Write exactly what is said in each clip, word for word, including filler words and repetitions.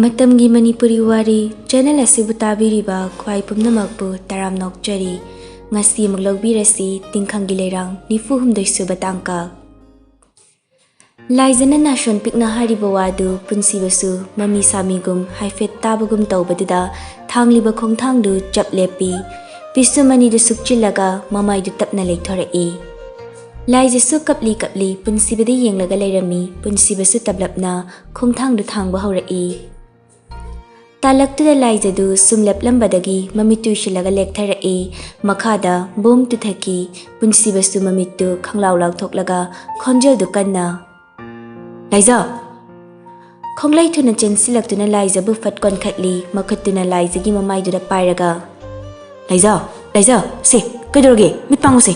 ꯃꯇꯝꯒꯤ ꯃꯅꯤꯄꯨꯔꯤ ꯋꯥꯔꯤ ꯆꯦꯅꯦꯜ ꯑꯁꯤꯕꯨ ꯇꯥꯕꯤꯔꯤꯕ ꯈ꯭ꯋꯥꯏ ꯄꯨꯝꯅꯃꯛꯄꯨ ꯇꯔꯥꯝꯅ ꯑꯣꯛꯆꯔꯤ꯫ ꯉꯁꯤ ꯑꯃꯨꯛ ꯂꯧꯕꯤꯔꯁꯤ ꯇꯤꯡꯈꯪꯒꯤ ꯂꯩꯔꯥꯡ ꯅꯤꯐꯨ ꯍꯨꯝꯗꯣꯏ ꯁꯨꯕ ꯇꯥꯡꯀꯛ꯫ ꯂꯥꯏꯖꯅ ꯅꯥꯁꯣꯟ ꯄꯤꯛꯅ ꯍꯥꯏꯔꯤꯕ ꯋꯥꯗꯨ ꯄꯨꯟꯁꯤꯕꯁꯨ ꯃꯃꯤ ꯁꯥꯃꯤꯒꯨꯝ ꯍꯥꯏꯐꯦꯠ ꯇꯥꯕꯒꯨꯝ ꯇꯧꯕꯗꯨꯗ ꯊꯥꯡꯂꯤꯕ ꯈꯣꯡꯊꯥꯡꯗꯨ ꯆꯞ ꯂꯦꯞꯄꯤ꯫ ꯄꯤꯁꯨꯝ ꯑꯅꯤꯗꯨ ꯁꯨꯞꯆꯤꯜꯂꯒ ꯃꯃꯥꯏꯗꯨ ꯇꯞꯅ ꯂꯩꯊꯣꯔꯛꯏ꯫ ꯂꯥꯏꯖꯁꯨ ꯀꯞꯂꯤ ꯀꯞꯂꯤ ꯄꯨꯟꯁꯤꯕꯗ ꯌꯦꯡꯂꯒ ꯂꯩꯔꯝꯃꯤ꯫ ꯄꯨꯟꯁꯤꯕꯁꯨ ꯇꯞꯂꯞꯅ ꯈꯣꯡꯊꯥꯡꯗꯨ ꯊꯥꯡꯕ ꯍꯧꯔꯛꯏ꯫ ꯇꯥꯂꯛꯇꯨꯗ ꯂꯥꯏꯖꯗꯨ ꯁꯨꯝ ꯂꯦꯞꯂꯝꯕꯗꯒꯤ ꯃꯃꯤꯠ ꯇꯨꯏꯁꯤꯜꯂꯒ ꯂꯦꯛꯊꯔꯛꯏ꯫ ꯃꯈꯥꯗ ꯕꯣꯝ ꯇꯨꯊꯛꯈꯤ꯫ ꯄꯨꯟꯁꯤꯕꯁꯨ ꯃꯃꯤꯠꯇꯨ ꯈꯪꯂꯥꯎ ꯂꯥꯎꯊꯣꯛꯂꯒ ꯈꯣꯟꯖꯦꯜꯗꯨ ꯀꯟꯅ, "ꯂꯥꯏꯖ!" ꯈꯣꯡꯂꯩ ꯊꯨꯅ ꯆꯦꯟꯁꯤꯜꯂꯛꯇꯨꯅ ꯂꯥꯏꯖꯕꯨ ꯐꯠ ꯀꯣꯟꯈꯠꯂꯤ꯫ ꯃꯈꯨꯠꯇꯨꯅ ꯂꯥꯏꯖꯒꯤ ꯃꯃꯥꯏꯗꯨꯗ ꯄꯥꯏꯔꯒ, "ꯂꯥꯏꯖ! ꯂꯥꯏꯖ! ꯁꯦ, ꯀꯩꯗꯧꯔꯒꯦ? ꯃꯤꯠ ꯄꯥꯡꯉꯨꯁꯦ!"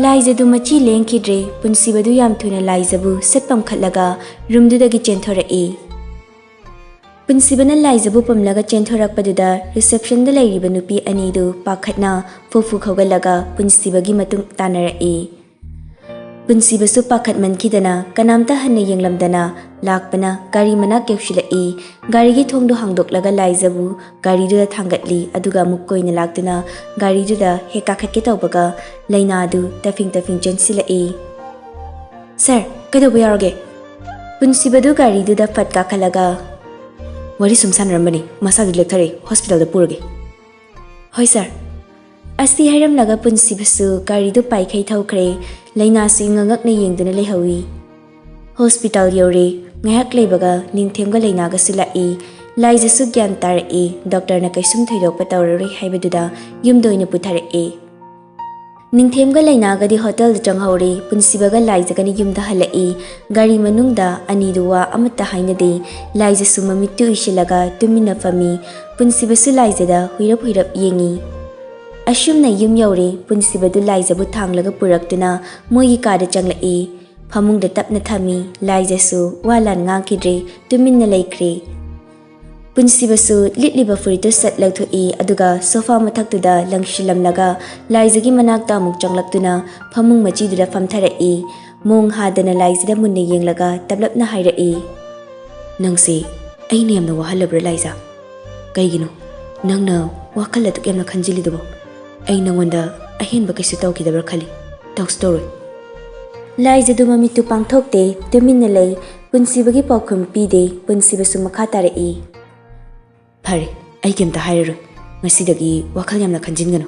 ꯂꯥꯏꯖꯗꯨ ꯃꯆꯤ ꯂꯦꯡꯈꯤꯗ꯭ꯔꯦ꯫ ꯄꯨꯟꯁꯤꯕꯗꯨ ꯌꯥꯝ ꯊꯨꯅ ꯂꯥꯏꯖꯕꯨ ꯁꯠ ꯄꯝꯈꯠꯂꯒ ꯔꯨꯝꯗꯨꯗꯒꯤ ꯆꯦꯟꯊꯣꯔꯛꯏ꯫ ꯄꯨꯟꯁꯤꯕꯅ ꯂꯥꯏꯖꯕꯨ ꯄꯝꯂꯒ ꯆꯦꯟꯊꯣꯔꯛꯄꯗꯨꯗ ꯔꯤꯁꯦꯞꯁꯟꯗ ꯂꯩꯔꯤꯕ ꯅꯨꯄꯤ ꯑꯅꯤꯗꯨ ꯄꯥꯈꯠꯅ ꯐꯨ ꯐꯨ ꯈꯧꯒꯠꯂꯒ ꯄꯨꯟꯁꯤꯕꯒꯤ ꯃꯇꯨꯡ ꯇꯥꯟꯅꯔꯛꯏ꯫ ꯄꯨꯟꯁꯤꯕꯁꯨ ꯄꯥꯈꯠꯃꯟꯈꯤꯗꯅ ꯀꯅꯥꯝꯇ ꯍꯟꯅ ꯌꯦꯡꯂꯝꯗꯅ ꯂꯥꯛꯄꯅ ꯒꯥꯔꯤ ꯃꯅꯥꯛ ꯌꯧꯁꯤꯜꯂꯛꯏ꯫ ꯒꯥꯔꯤꯒꯤ ꯊꯣꯡꯗꯨ ꯍꯥꯡꯗꯣꯛꯂꯒ ꯂꯥꯏꯖꯕꯨ ꯒꯥꯔꯤꯗꯨꯗ ꯊꯥꯡꯒꯠꯂꯤ, ꯑꯗꯨꯒ ꯑꯃꯨꯛ ꯀꯣꯏꯅ ꯂꯥꯛꯇꯨꯅ ꯒꯥꯔꯤꯗꯨꯗ ꯍꯦꯛ ꯀꯥꯈꯠꯀꯦ ꯇꯧꯕꯒ ꯂꯩꯅꯥꯗꯨ ꯇꯐꯤꯡ ꯇꯐꯤꯡ ꯆꯦꯟꯁꯤꯜꯂꯛꯏ꯫ "ꯁꯥꯔ, ꯀꯩꯗꯧꯕ ꯌꯥꯎꯔꯒꯦ?" ꯄꯨꯟꯁꯤꯕꯗꯨ ꯒꯥꯔꯤꯗꯨꯗ ꯐꯠ ꯀꯥꯈꯠꯂꯒ, "ꯋꯥꯔꯤ ꯁꯨꯝ ꯁꯥꯟꯅꯔꯝꯕꯅꯤ, ꯃꯁꯥꯗꯨ ꯂꯦꯛꯊꯔꯦ, ꯍꯣꯁꯄꯤꯇꯥꯜꯗ ꯄꯨꯔꯒꯦ꯫" "ꯍꯣꯏ ꯁꯥꯔ꯫" ꯑꯁꯤ ꯍꯥꯏꯔꯝꯂꯒ ꯄꯨꯟꯁꯤꯕꯁꯨ ꯒꯥꯔꯤꯗꯨ ꯄꯥꯏꯈꯩ ꯊꯧꯈ꯭ꯔꯦ꯫ ꯂꯩꯅꯥꯁꯨ ꯏꯉꯛ ꯉꯛꯅ ꯌꯦꯡꯗꯨꯅ ꯂꯩꯍꯧꯏ꯫ ꯍꯣꯁꯄꯤꯇꯥꯜ ꯌꯧꯔꯦ꯫ ꯉꯥꯏꯍꯥꯛ ꯂꯩꯕꯒ ꯅꯤꯡꯊꯦꯝꯒ ꯂꯩꯅꯥꯒꯁꯨ ꯂꯥꯛꯏ꯫ ꯂꯥꯏꯖꯁꯨ ꯒ꯭ꯌꯥꯟ ꯇꯥꯔꯛꯏ꯫ ꯗꯣꯛꯇꯔꯅ ꯀꯩꯁꯨꯝ ꯊꯣꯏꯗꯣꯛꯄ ꯇꯧꯔꯔꯣꯏ ꯍꯥꯏꯕꯗꯨꯗ ꯌꯨꯝꯗ ꯑꯣꯏꯅ ꯄꯨꯊꯔꯛꯏ꯫ ꯅꯤꯡꯊꯦꯝꯒ ꯂꯩꯅꯥꯒꯗꯤ ꯍꯣꯇꯦꯜꯗ ꯆꯪꯍꯧꯔꯦ꯫ ꯄꯨꯟꯁꯤꯕꯒ ꯂꯥꯏꯖꯒꯅ ꯌꯨꯝꯗ ꯍꯜꯂꯛꯏ꯫ ꯒꯥꯔꯤ ꯃꯅꯨꯡꯗ ꯑꯅꯤꯗꯨ ꯋꯥ ꯑꯃꯠꯇ ꯍꯥꯏꯅꯗꯦ꯫ ꯂꯥꯏꯖꯁꯨ ꯃꯃꯤꯠꯇꯨ ꯎꯏꯁꯤꯜꯂꯒ ꯇꯨꯃꯤꯟꯅ ꯐꯝꯃꯤ꯫ ꯄꯨꯟꯁꯤꯕꯁꯨ ꯂꯥꯏꯖꯗ ꯍꯨꯏꯔꯞ ꯍꯨꯏꯔꯞ ꯌꯦꯡꯉꯤ꯫ ꯑꯁꯨꯝꯅ ꯌꯨꯝ ꯌꯧꯔꯦ꯫ ꯄꯨꯟꯁꯤꯕꯗꯨ ꯂꯥꯏꯖꯕꯨ ꯊꯥꯡꯂꯒ ꯄꯨꯔꯛꯇꯨꯅ ꯃꯣꯏꯒꯤ ꯀꯥꯗ ꯆꯪꯂꯛꯏ꯫ ꯐꯃꯨꯡꯗ ꯇꯞꯅ ꯊꯝꯃꯤ꯫ ꯂꯥꯏꯖꯁꯨ ꯋꯥ ꯂꯥꯟ ꯉꯥꯡꯈꯤꯗ꯭ꯔꯦ, ꯇꯨꯃꯤꯟꯅ ꯂꯩꯈ꯭ꯔꯦ꯫ ꯄꯨꯟꯁꯤꯕꯁꯨ ꯂꯤꯠꯂꯤꯕ ꯐꯨꯔꯤꯠꯇꯨ ꯁꯠ ꯂꯧꯊꯣꯛꯏ, ꯑꯗꯨꯒ ꯁꯣꯐꯥ ꯃꯊꯛꯇꯨꯗ ꯂꯪꯁꯤꯜꯂꯝꯂꯒ ꯂꯥꯏꯖꯒꯤ ꯃꯅꯥꯛꯇ ꯑꯃꯨꯛ ꯆꯪꯂꯛꯇꯨꯅ ꯐꯃꯨꯡ ꯃꯆꯤꯗꯨꯗ ꯐꯝꯊꯔꯛꯏ꯫ ꯃꯣꯡ ꯍꯥꯗꯅ ꯂꯥꯏꯖꯗ ꯃꯨꯟꯅ ꯌꯦꯡꯂꯒ ꯇꯞꯂꯞꯅ ꯍꯥꯏꯔꯛꯏ, "ꯅꯪꯁꯤ ꯑꯩꯅ ꯌꯥꯝꯅ ꯋꯥꯍꯜꯂꯕ꯭ꯔꯥ, ꯂꯥꯏꯖꯥ? ꯀꯩꯒꯤꯅꯣ ꯅꯪꯅ ꯋꯥꯈꯜ ꯑꯗꯨꯛ ꯌꯥꯝꯅ ꯈꯟꯖꯤꯜꯂꯤꯗꯨꯕꯣ? ꯑꯩ ꯅꯪꯉꯣꯟꯗ ꯑꯍꯦꯟꯕ ꯀꯩꯁꯨ ꯇꯧꯈꯤꯗꯕ꯭ꯔꯥ ꯈꯜꯂꯤ꯫ ꯇꯧꯁꯨ ꯇꯧꯔꯣꯏ꯫ ꯂꯥꯏꯖꯗꯨ ꯃꯃꯤꯠꯇꯨ ꯄꯥꯡꯊꯣꯛꯇꯦ, ꯇꯨꯃꯤꯟꯅ ꯂꯩ꯫ ꯄꯨꯟꯁꯤꯕꯒꯤ ꯄꯥꯎꯈꯨꯝ ꯄꯤꯗꯦ꯫ ꯄꯨꯟꯁꯤꯕꯁꯨ ꯃꯈꯥ ꯇꯥꯔꯛꯏ꯫ ꯐꯔꯦ, ꯑꯩ ꯀꯩꯝꯇ ꯍꯥꯏꯔꯔꯣꯏ꯫ ꯉꯁꯤꯗꯒꯤ ꯋꯥꯈꯜ ꯌꯥꯝꯅ ꯈꯟꯖꯤꯟꯒꯅꯨ꯫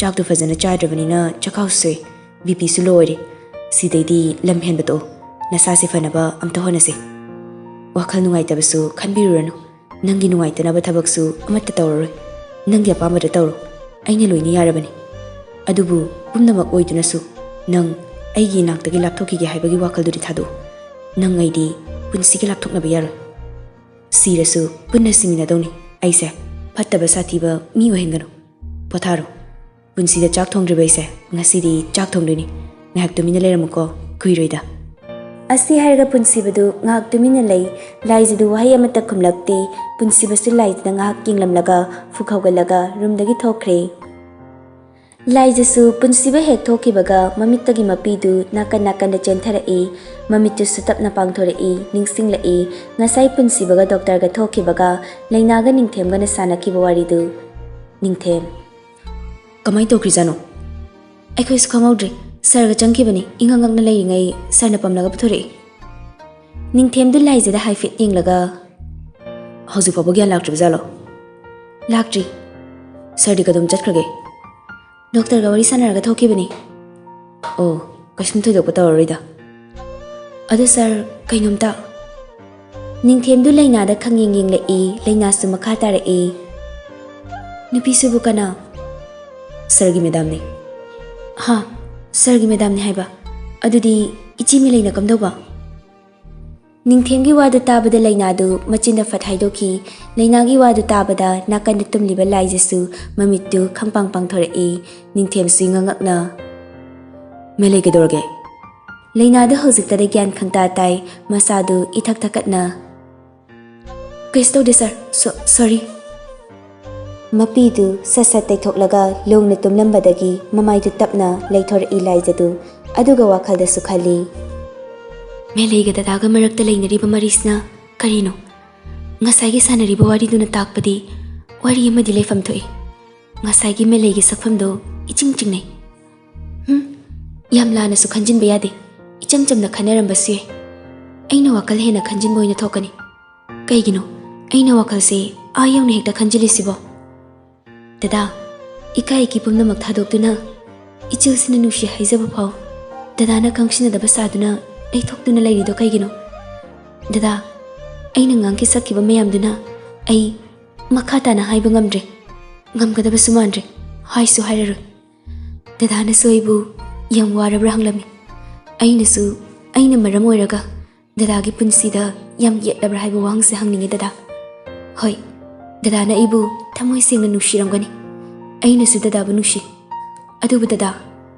ꯆꯥꯛꯇꯨ ꯐꯖꯅ ꯆꯥꯗ꯭ꯔꯕꯅꯤꯅ ꯆꯈꯥꯎꯁꯨ ꯁꯣꯛꯑꯦ, ꯕꯤ ꯄꯤꯁꯨ ꯂꯣ ꯑꯣꯏꯔꯦ꯫ ꯁꯤꯗꯩꯗꯤ ꯂꯝ ꯍꯦꯟꯕ ꯇꯣꯛꯑꯣ꯫ ꯅꯁꯥꯁꯦ ꯐꯅꯕ ꯑꯝꯇ ꯍꯣꯠꯅꯁꯦ꯫ ꯋꯥꯈꯜ ꯅꯨꯡꯉꯥꯏꯇꯕꯁꯨ ꯈꯟꯕꯤꯔꯨꯔꯅꯨ꯫ ꯅꯪꯒꯤ ꯅꯨꯡꯉꯥꯏꯇꯅꯕ ꯊꯕꯛꯁꯨ ꯑꯃꯠꯇ ꯇꯧꯔꯔꯣꯏ꯫ ꯅꯪꯒꯤ ꯑꯄꯥꯝꯕꯗ ꯇꯧꯔꯣ꯫ ꯑꯩꯅ ꯂꯣꯏꯅ ꯌꯥꯔꯕꯅꯤ꯫ ꯑꯗꯨꯕꯨ ꯄꯨꯝꯅꯃꯛ ꯑꯣꯏꯗꯨꯅꯁꯨ ꯅꯪ ꯑꯩꯒꯤ ꯏꯅꯥꯛꯇꯒꯤ ꯂꯥꯞꯊꯣꯛꯈꯤꯒꯦ ꯍꯥꯏꯕꯒꯤ ꯋꯥꯈꯜꯗꯨꯗꯤ ꯊꯥꯗꯣꯛꯎ꯫ ꯅꯪ ꯑꯩꯗꯤ ꯄꯨꯟꯁꯤꯒꯤ ꯂꯥꯞꯊꯣꯛꯅꯕ ꯌꯥꯔꯣꯏ꯫ ꯁꯤꯔꯁꯨ ꯄꯨꯟꯅ ꯁꯤꯃꯤꯟꯅꯗꯧꯅꯤ꯫ ꯑꯩꯁꯦ ꯐꯠꯇꯕ ꯁꯥꯊꯤꯕ ꯃꯤ ꯑꯣꯏꯍꯟꯒꯅꯨ꯫ ꯄꯣꯊꯥꯔꯣ꯫ ꯄꯨꯟꯁꯤꯗ ꯆꯥꯛ ꯊꯣꯡꯗ꯭ꯔꯤꯕ ꯑꯩꯁꯦ ꯉꯁꯤꯗꯤ ꯆꯥꯛ ꯊꯣꯡꯗꯣꯏꯅꯤ꯫ ꯉꯥꯏꯍꯥꯛ ꯇꯨꯃꯤꯟꯅ ꯂꯩꯔꯝꯃꯨꯀꯣ, ꯀꯨꯏꯔꯣꯏꯗ꯫ ꯑꯁꯤ ꯍꯥꯏꯔꯒ ꯄꯨꯟꯁꯤꯕꯗꯨ ꯉꯥꯏꯍꯥꯛ ꯇꯨꯃꯤꯟꯅ ꯂꯩ꯫ ꯂꯥꯏꯖꯗꯨ ꯋꯥꯍꯩ ꯑꯃꯠꯇ ꯈꯨꯝꯂꯛꯇꯦ꯫ ꯄꯨꯟꯁꯤꯕꯁꯨ ꯂꯥꯏꯖꯗ ꯉꯥꯏꯍꯥꯛ ꯌꯦꯡꯂꯝꯂꯒ ꯐꯨꯛ ꯍꯧꯒꯠꯂꯒ ꯔꯨꯝꯗꯒꯤ ꯊꯣꯛꯈ꯭ꯔꯦ꯫ ꯂꯥꯏꯖꯁꯨ ꯄꯨꯟꯁꯤꯕ ꯍꯦꯛ ꯊꯣꯛꯈꯤꯕꯒ ꯃꯃꯤꯠꯇꯒꯤ ꯃꯄꯤꯗꯨ ꯅꯥꯀꯟ ꯅꯥꯀꯟꯗ ꯆꯦꯟꯊꯔꯛꯏ꯫ ꯃꯃꯤꯠꯇꯨꯁꯨ ꯇꯞꯅ ꯄꯥꯡꯊꯣꯔꯛꯏ꯫ ꯅꯤꯡꯁꯤꯡꯂꯛꯏ ꯉꯁꯥꯏ ꯄꯨꯟꯁꯤꯕꯒ ꯗꯣꯛꯇꯔꯒ ꯊꯣꯛꯈꯤꯕꯒ ꯂꯩꯅꯥꯒ ꯅꯤꯡꯊꯦꯝꯒꯅ ꯁꯥꯟꯅꯈꯤꯕ ꯋꯥꯔꯤꯗꯨ꯫ ꯅꯤꯡꯊꯦꯝ, ꯀꯃꯥꯏ ꯇꯧꯈ꯭ꯔꯤꯖꯥꯠꯅꯣ? ꯑꯩꯈꯣꯏꯁꯨ ꯈꯪꯍꯧꯗ꯭ꯔꯦ꯫ ꯁꯥꯔꯒ ꯆꯪꯈꯤꯕꯅꯤ꯫ ꯏꯉꯛ ꯉꯛꯅ ꯂꯩꯔꯤꯉꯩ ꯁꯥꯔꯅ ꯄꯝꯂꯒ ꯄꯨꯊꯣꯔꯛꯏ꯫ ꯅꯤꯡꯊꯦꯝꯗꯨ ꯂꯥꯏꯖꯗ ꯍꯥꯏꯐꯦꯠ ꯌꯦꯡꯂꯒ, "ꯍꯧꯖꯤꯛ ꯐꯥꯎꯕ ꯒ꯭ꯌꯥꯟ ꯂꯥꯛꯇ꯭ꯔꯤꯕ ꯖꯥꯠꯂꯣ?" "ꯂꯥꯛꯇ꯭ꯔꯤ꯫" "ꯁꯥꯔꯗꯤ ꯀꯗꯣꯝ ꯆꯠꯈ꯭ꯔꯒꯦ?" "ꯗꯣꯛꯇꯔꯒ ꯋꯥꯔꯤ ꯁꯥꯟꯅꯔꯒ ꯊꯣꯛꯈꯤꯕꯅꯤ꯫" "ꯑꯣ, ꯀꯩꯁꯨꯝ ꯊꯣꯏꯗꯣꯛꯄ ꯇꯧꯔꯔꯣꯏꯗ꯫ ꯑꯗꯨ ꯁꯥꯔ, ꯀꯩꯅꯣꯝꯇ..." ꯅꯤꯡꯊꯦꯝꯗꯨ ꯂꯩꯅꯥꯗ ꯈꯪꯌꯦꯡ ꯌꯦꯡꯂꯛꯏ꯫ ꯂꯩꯅꯥꯁꯨ ꯃꯈꯥ ꯇꯥꯔꯛꯏ꯫ "ꯅꯨꯄꯤꯁꯤꯕꯨ ꯀꯅꯥ?" "ꯁꯥꯔꯒꯤ ꯃꯦꯗꯥꯝꯅꯤ꯫" "ꯍꯥ? ꯁꯥꯔꯒꯤ ꯃꯦꯗꯥꯝꯅꯤ ꯍꯥꯏꯕ? ꯑꯗꯨꯗꯤ ꯏꯆꯦ ꯃꯦꯂꯩꯅ ꯀꯝꯗꯧꯕ?" ꯅꯤꯡꯊꯦꯝꯒꯤ ꯋꯥꯗꯨ ꯇꯥꯕꯗ ꯂꯩꯅꯥꯗꯨ ꯃꯆꯤꯟꯗ ꯐꯠ ꯍꯥꯏꯗꯣꯛꯈꯤ꯫ ꯂꯩꯅꯥꯒꯤ ꯋꯥꯗꯨ ꯇꯥꯕꯗ ꯅꯥꯀꯟꯗ ꯇꯨꯝꯂꯤꯕ ꯂꯥꯏꯖꯁꯨ ꯃꯃꯤꯠꯇꯨ ꯈꯪꯄꯥꯡ ꯄꯥꯡꯊꯣꯔꯛꯏ꯫ ꯅꯤꯡꯊꯦꯝꯁꯨ ꯏꯉꯛ ꯉꯛꯅ, "ꯃꯦꯂꯩ ꯀꯩꯗꯧꯔꯒꯦ?" ꯂꯩꯅꯥꯗꯨ ꯍꯧꯖꯤꯛꯇꯗ ꯒ꯭ꯌꯥꯟ ꯈꯪꯇꯥ ꯇꯥꯏ꯫ ꯃꯁꯥꯗꯨ ꯏꯊꯛ ꯊꯛꯀꯠꯅ, "ꯀꯩꯁꯨ ꯇꯧꯗꯦ ꯁꯥꯔ꯫ ꯁꯣ-, ꯁꯣꯔꯤ꯫" ꯃꯄꯤꯗꯨ ꯁꯠ ꯁꯠ ꯇꯩꯊꯣꯛꯂꯒ ꯂꯣꯡꯅ ꯇꯨꯝꯂꯝꯕꯗꯒꯤ ꯃꯃꯥꯏꯗꯨ ꯇꯞꯅ ꯂꯩꯊꯣꯔꯛꯏ ꯂꯥꯏꯖꯗꯨ꯫ ꯑꯗꯨꯒ ꯋꯥꯈꯜꯗꯁꯨ ꯈꯜꯂꯤ, "ꯃꯦꯂꯩꯒ ꯗꯗꯥꯒ ꯃꯔꯛꯇ ꯂꯩꯅꯔꯤꯕ ꯃꯔꯤꯁꯤꯅ ꯀꯔꯤꯅꯣ? ꯉꯁꯥꯏꯒꯤ ꯁꯥꯟꯅꯔꯤꯕ ꯋꯥꯔꯤꯗꯨꯅ ꯇꯥꯛꯄꯗꯤ ꯋꯥꯔꯤ ꯑꯃꯗꯤ ꯂꯩꯐꯝ ꯊꯣꯛꯏ꯫ ꯉꯁꯥꯏꯒꯤ ꯃꯦꯂꯩꯒꯤ ꯁꯛꯐꯝꯗꯣ ꯏꯆꯤꯡ ꯆꯤꯡꯅꯩ꯫ ꯍꯨꯝ, ꯌꯥꯝ ꯂꯥꯟꯅꯁꯨ ꯈꯟꯖꯤꯟꯕ ꯌꯥꯗꯦ꯫ ꯏꯆꯝ ꯆꯝꯅ ꯈꯟꯅꯔꯝꯕꯁꯨ ꯌꯥꯏ꯫ ꯑꯩꯅ ꯋꯥꯈꯜ ꯍꯦꯟꯅ ꯈꯟꯖꯤꯟꯕ ꯑꯣꯏꯅ ꯊꯣꯛꯀꯅꯤ꯫ ꯀꯩꯒꯤꯅꯣ ꯑꯩꯅ ꯋꯥꯈꯜꯁꯦ ꯑꯥ ꯌꯧꯅ ꯍꯦꯛꯇ ꯈꯟꯖꯤꯜꯂꯤꯁꯤꯕꯣ? ꯗꯗꯥ, ꯏꯀꯥꯏ ꯏꯀꯤ ꯄꯨꯝꯅꯃꯛ ꯊꯥꯗꯣꯛꯇꯨꯅ, ꯏꯆꯤꯜꯁꯤꯅ ꯅꯨꯡꯁꯤ ꯍꯥꯏꯖꯕ ꯐꯥꯎ ꯗꯗꯥꯅ ꯈꯪꯁꯤꯟꯅꯗꯕ ꯁꯥꯗꯨꯅ ꯂꯩꯊꯣꯛꯇꯨꯅ ꯂꯩꯔꯤꯗꯣ ꯀꯩꯒꯤꯅꯣ? ꯗꯗꯥ, ꯑꯩꯅ ꯉꯥꯡꯈꯤ ꯁꯛꯈꯤꯕ ꯃꯌꯥꯝꯗꯨꯅ ꯑꯩ ꯃꯈꯥ ꯇꯥꯅ ꯍꯥꯏꯕ ꯉꯝꯗ꯭ꯔꯦ꯫ ꯉꯝꯒꯗꯕꯁꯨ ꯃꯥꯟꯗ꯭ꯔꯦ꯫ ꯍꯥꯏꯁꯨ ꯍꯥꯏꯔꯔꯣꯏ꯫ ꯗꯗꯥꯅꯁꯨ ꯑꯩꯕꯨ ꯌꯥꯝ ꯋꯥꯔꯕ꯭ꯔꯥ ꯍꯪꯂꯝꯃꯤ꯫ ꯑꯩꯅꯁꯨ ꯑꯩꯅ ꯃꯔꯝ ꯑꯣꯏꯔꯒ ꯗꯗꯥꯒꯤ ꯄꯨꯟꯁꯤꯗ ꯌꯥꯝ ꯌꯦꯠꯂꯕ꯭ꯔꯥ ꯍꯥꯏꯕ ꯋꯥꯍꯪꯁꯦ ꯍꯪꯅꯤꯡꯉꯤ ꯗꯗꯥ꯫ ꯍꯣꯏ, ꯗꯗꯥꯅ ꯑꯩꯕꯨ ꯊꯃꯣꯏ ꯁꯦꯡꯅ ꯅꯨꯡꯁꯤꯔꯝꯒꯅꯤ꯫ ꯑꯩꯅꯁꯨ ꯗꯗꯥꯕꯨ ꯅꯨꯡꯁꯤ꯫ ꯑꯗꯨꯕꯨ ꯗꯗꯥ,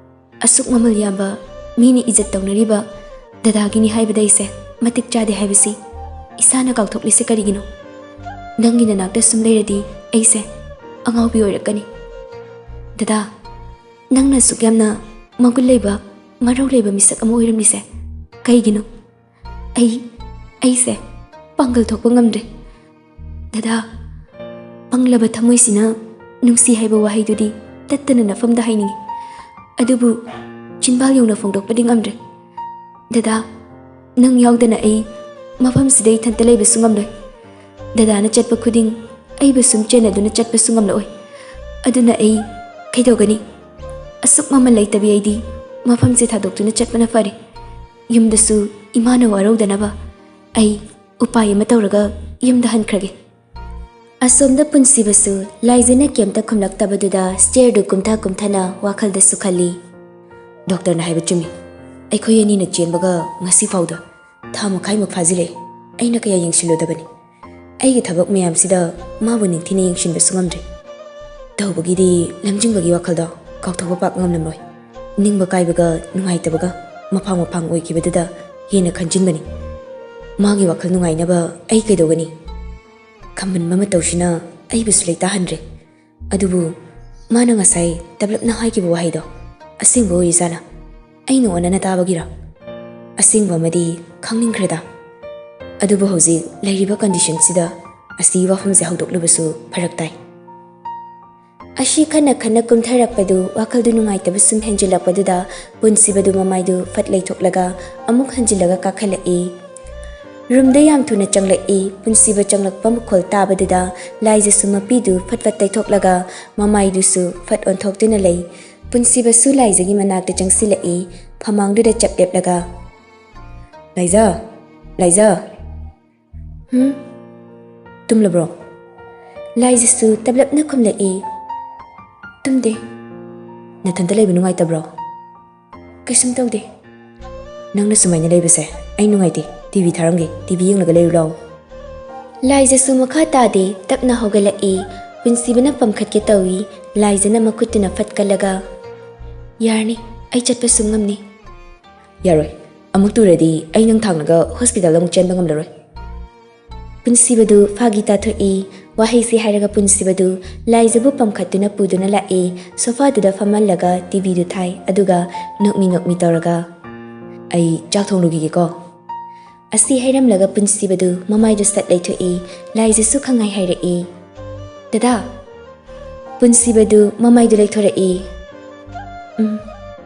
ꯑꯁꯨꯛ ꯃꯃꯜ ꯌꯥꯝꯕ, ꯃꯤꯅ ꯏꯖꯠ ꯇꯧꯅꯔꯤꯕ ꯗꯗꯥꯒꯤꯅꯤ ꯍꯥꯏꯕꯗ ꯑꯩꯁꯦ ꯃꯇꯤꯛ ꯆꯥꯗꯦ ꯍꯥꯏꯕꯁꯤ ꯏꯁꯥꯅ ꯀꯥꯎꯊꯣꯛꯂꯤꯁꯦ ꯀꯔꯤꯒꯤꯅꯣ? ꯅꯪꯒꯤ ꯅꯅꯥꯛꯇ ꯁꯨꯝ ꯂꯩꯔꯗꯤ ꯑꯩꯁꯦ ꯑꯉꯥꯎꯕꯤ ꯑꯣꯏꯔꯛꯀꯅꯤ꯫ ꯗꯗꯥ, ꯅꯪꯅ ꯑꯁꯨꯛ ꯌꯥꯝꯅ ꯃꯒꯨꯟ ꯂꯩꯕ, ꯃꯔꯧ ꯂꯩꯕ ꯃꯤꯁꯛ ꯑꯃ ꯑꯣꯏꯔꯝꯂꯤꯁꯦ ꯀꯩꯒꯤꯅꯣ? ꯑꯩ, ꯑꯩꯁꯦ ꯄꯥꯡꯒꯜ ꯊꯣꯛꯄ ꯉꯝꯗ꯭ꯔꯦ꯫ ꯗꯗꯥ, ꯄꯪꯂꯕ ꯊꯃꯣꯏꯁꯤꯅ ꯅꯨꯡꯁꯤ ꯍꯥꯏꯕ ꯋꯥꯍꯩꯗꯨꯗꯤ ꯇꯠꯇꯅ ꯅꯐꯝꯗ ꯍꯥꯏꯅꯤꯡꯏ꯫ ꯑꯗꯨꯕꯨ ꯆꯤꯟꯕꯥꯜ ꯌꯧꯅ ꯐꯣꯡꯗꯣꯛꯄꯗꯤ ꯉꯝꯗ꯭ꯔꯦ꯫ ꯗꯗꯥ, ꯅꯪ ꯌꯥꯎꯗꯅ ꯑꯩ ꯃꯐꯝꯁꯤꯗ ꯏꯊꯟꯇ ꯂꯩꯕꯁꯨ ꯉꯝꯂꯣꯏ꯫ ꯗꯗꯥꯅ ꯆꯠꯄ ꯈꯨꯗꯤꯡ ꯑꯩꯕꯨ ꯁꯨꯝ ꯆꯦꯟꯅꯗꯨꯅ ꯆꯠꯄꯁꯨ ꯉꯝꯂꯛꯑꯣꯏ꯫ ꯑꯗꯨꯅ ꯑꯩ ꯀꯩꯗꯧꯒꯅꯤ? ꯑꯁꯨꯛ ꯃꯃꯜ ꯂꯩꯇꯕꯤ ꯑꯩꯗꯤ ꯃꯐꯝꯁꯦ ꯊꯥꯗꯣꯛꯇꯨꯅ ꯆꯠꯄꯅ ꯐꯔꯦ꯫ ꯌꯨꯝꯗꯁꯨ ꯏꯃꯥꯅ ꯋꯥꯔꯧꯗꯅꯕ ꯑꯩ ꯎꯄꯥꯏ ꯑꯃ ꯇꯧꯔꯒ ꯌꯨꯝꯗ ꯍꯟꯈ꯭ꯔꯒꯦ꯫ ꯑꯁꯣꯝꯗ ꯄꯨꯟꯁꯤꯕꯁꯨ ꯂꯥꯏꯖꯅ ꯀꯩꯝꯇ ꯈꯨꯝꯂꯛꯇꯕꯗꯨꯗ ꯁ꯭ꯇꯦꯌꯔꯗꯨ ꯀꯨꯝꯊ ꯀꯨꯝꯊꯅ ꯋꯥꯈꯜꯗꯁꯨ ꯈꯜꯂꯤ꯫ ꯗꯣꯛꯇꯔꯅ ꯍꯥꯏꯕ ꯆꯨꯝꯃꯤ꯫ ꯑꯩꯈꯣꯏ ꯑꯅꯤꯅ ꯆꯦꯟꯕꯒ ꯉꯁꯤ ꯐꯥꯎꯗ ꯊꯥ ꯃꯈꯥꯏꯃꯨꯛ ꯐꯥꯖꯤꯜꯂꯛꯑꯦ꯫ ꯑꯩꯅ ꯀꯌꯥ ꯌꯦꯡꯁꯤꯜꯂꯨꯗꯕꯅꯤ꯫ ꯑꯩꯒꯤ ꯊꯕꯛ ꯃꯌꯥꯝꯁꯤꯗ ꯃꯥꯕꯨ ꯅꯤꯡꯊꯤꯅ ꯌꯦꯡꯁꯤꯟꯕꯁꯨ ꯉꯝꯗ꯭ꯔꯦ꯫ ꯇꯧꯕꯒꯤꯗꯤ ꯂꯝꯖꯤꯡꯕꯒꯤ ꯋꯥꯈꯜꯗꯣ ꯀꯥꯎꯊꯣꯛꯄ ꯄꯥꯛ ꯉꯝꯂꯝꯂꯣꯏ꯫ ꯅꯤꯡꯕ ꯀꯥꯏꯕꯒ ꯅꯨꯡꯉꯥꯏꯇꯕꯒ ꯃꯐꯥꯡ ꯃꯐꯥꯡ ꯑꯣꯏꯈꯤꯕꯗꯨꯗ ꯍꯦꯟꯅ ꯈꯟꯖꯤꯟꯕꯅꯤ꯫ ꯃꯥꯒꯤ ꯋꯥꯈꯜ ꯅꯨꯡꯉꯥꯏꯅꯕ ꯑꯩ ꯀꯩꯗꯧꯒꯅꯤ? ꯈꯝꯕꯟꯕ ꯃꯇꯧꯁꯤꯅ ꯑꯩꯕꯨꯁꯨ ꯂꯩꯇꯥꯍꯟꯗ꯭ꯔꯦ꯫ ꯑꯗꯨꯕꯨ ꯃꯥꯅ ꯉꯁꯥꯏ ꯇꯞꯂꯞꯅ ꯍꯥꯏꯈꯤꯕ ꯋꯥꯍꯩꯗꯣ ꯑꯁꯦꯡꯕ ꯑꯣꯏꯔꯤꯖꯥꯠꯂꯥ? ꯑꯩꯅ ꯑꯣꯟꯅꯅ ꯇꯥꯕꯒꯤꯔꯥ? ꯑꯁꯦꯡꯕ ꯑꯃꯗꯤ ꯈꯪꯅꯤꯡꯈ꯭ꯔꯦꯗ꯫ ꯑꯗꯨꯕꯨ ꯍꯧꯖꯤꯛ ꯂꯩꯔꯤꯕ ꯀꯟꯗꯤꯁꯟꯁꯤꯗ ꯑꯁꯤ ꯋꯥꯐꯝꯁꯦ ꯍꯧꯗꯣꯛꯂꯨꯕꯁꯨ ꯐꯔꯛ ꯇꯥꯏ꯫ ꯑꯁꯤ ꯈꯟꯅ ꯈꯟꯅ ꯀꯨꯝꯊꯔꯛꯄꯗꯨ ꯋꯥꯈꯜꯗꯨ ꯅꯨꯡꯉꯥꯏꯇꯕ ꯁꯨꯝ ꯍꯦꯟꯖꯤꯜꯂꯛꯄꯗꯨꯗ ꯄꯨꯟꯁꯤꯕꯗꯨ ꯃꯃꯥꯏꯗꯨ ꯐꯠ ꯂꯩꯊꯣꯛꯂꯒ ꯑꯃꯨꯛ ꯍꯟꯖꯤꯜꯂꯒ ꯀꯥꯈꯠꯂꯛꯏ꯫ ꯔꯨꯝꯗ ꯌꯥꯝ ꯊꯨꯅ ꯆꯪꯂꯛꯏ꯫ ꯄꯨꯟꯁꯤꯕ ꯆꯪꯂꯛꯄ ꯃꯈꯣꯜ ꯇꯥꯕꯗꯨꯗ ꯂꯥꯏꯖꯁꯨ ꯃꯄꯤꯗꯨ ꯐꯠ ꯐꯠ ꯇꯩꯊꯣꯛꯂꯒ ꯃꯃꯥꯏꯗꯨꯁꯨ ꯐꯠ ꯑꯣꯟꯊꯣꯛꯇꯨꯅ ꯂꯩ꯫ ꯄꯨꯟꯁꯤꯕꯁꯨ ꯂꯥꯏꯖꯒꯤ ꯃꯅꯥꯛꯇ ꯆꯪꯁꯤꯜꯂꯛꯏ꯫ ꯐꯃꯥꯡꯗꯨꯗ ꯆꯞ ꯂꯦꯞꯂꯒ, "ꯂꯥꯏꯖ! ꯂꯥꯏꯖ!" "ꯍꯨꯝ? ꯇꯨꯝꯂꯕ꯭ꯔꯣ?" ꯂꯥꯏꯖꯁꯨ ꯇꯞꯂꯞꯅ ꯈꯨꯝꯂꯛꯏ, "ꯇꯨꯝꯗꯦ꯫" "ꯅꯊꯟꯇ ꯂꯩꯕ ꯅꯨꯡꯉꯥꯏꯇꯕ꯭ꯔꯣ?" "ꯀꯩꯁꯨꯝ ꯇꯧꯗꯦ꯫" "ꯅꯪꯅ ꯁꯨꯃꯥꯏꯅ ꯂꯩꯕꯁꯦ ꯑꯩ ꯅꯨꯡꯉꯥꯏꯇꯦ꯫ ꯇꯤ ꯚꯤ ꯊꯥꯔꯝꯒꯦ, ꯇꯤ ꯚꯤ ꯌꯦꯡꯂꯒ ꯂꯩꯔꯨ ꯂꯥꯎ꯫" ꯂꯥꯏꯖꯁꯨ ꯃꯈꯥ ꯇꯥꯗꯦ, ꯇꯞꯅ ꯍꯧꯒꯠꯂꯛꯏ꯫ ꯄꯨꯟꯁꯤꯕꯅ ꯄꯝꯈꯠꯀꯦ ꯇꯧꯏ꯫ ꯂꯥꯏꯖꯅ ꯃꯈꯨꯠꯇꯨꯅ ꯐꯠ ꯀꯜꯂꯒ, "ꯌꯥꯔꯅꯤ, ꯑꯩ ꯆꯠꯄꯁꯨ ꯉꯝꯅꯤ꯫" "ꯌꯥꯔꯣꯏ, ꯑꯃꯨꯛ ꯇꯨꯔꯗꯤ ꯑꯩ ꯅꯪ ꯊꯥꯡꯂꯒ ꯍꯣꯁꯄꯤꯇꯥꯜꯗ ꯑꯃꯨꯛ ꯆꯦꯟꯕ ꯉꯝꯂꯔꯣꯏ꯫" ꯄꯨꯟꯁꯤꯕꯗꯨ ꯐꯥꯒꯤ ꯇꯥꯊꯣꯛꯏ꯫ ꯋꯥꯍꯩꯁꯤ ꯍꯥꯏꯔꯒ ꯄꯨꯟꯁꯤꯕꯗꯨ ꯂꯥꯏꯖꯕꯨ ꯄꯝꯈꯠꯇꯨꯅ ꯄꯨꯗꯨꯅ ꯂꯥꯛꯏ꯫ ꯁꯣꯐꯥꯗꯨꯗ ꯐꯝꯍꯜꯂꯒ ꯇꯤ ꯚꯤꯗꯨ ꯊꯥꯏ, ꯑꯗꯨꯒ ꯅꯣꯛꯃꯤ ꯅꯣꯛꯃꯤ ꯇꯧꯔꯒ, "ꯑꯩ ꯆꯥꯛ ꯊꯣꯡꯂꯨꯈꯤꯒꯦꯀꯣ꯫" ꯑꯁꯤ ꯍꯥꯏꯔꯝꯂꯒ ꯄꯨꯟꯁꯤꯕꯗꯨ ꯃꯃꯥꯏꯗꯨ ꯁꯠ ꯂꯩꯊꯣꯛꯏ꯫ ꯂꯥꯏꯖꯁꯨ ꯈꯪꯍꯥꯏ ꯍꯥꯏꯔꯛꯏ, "ꯗꯗꯥ!" ꯄꯨꯟꯁꯤꯕꯗꯨ ꯃꯃꯥꯏꯗꯨ ꯂꯩꯊꯣꯔꯛꯏ꯫ "ꯎꯝ,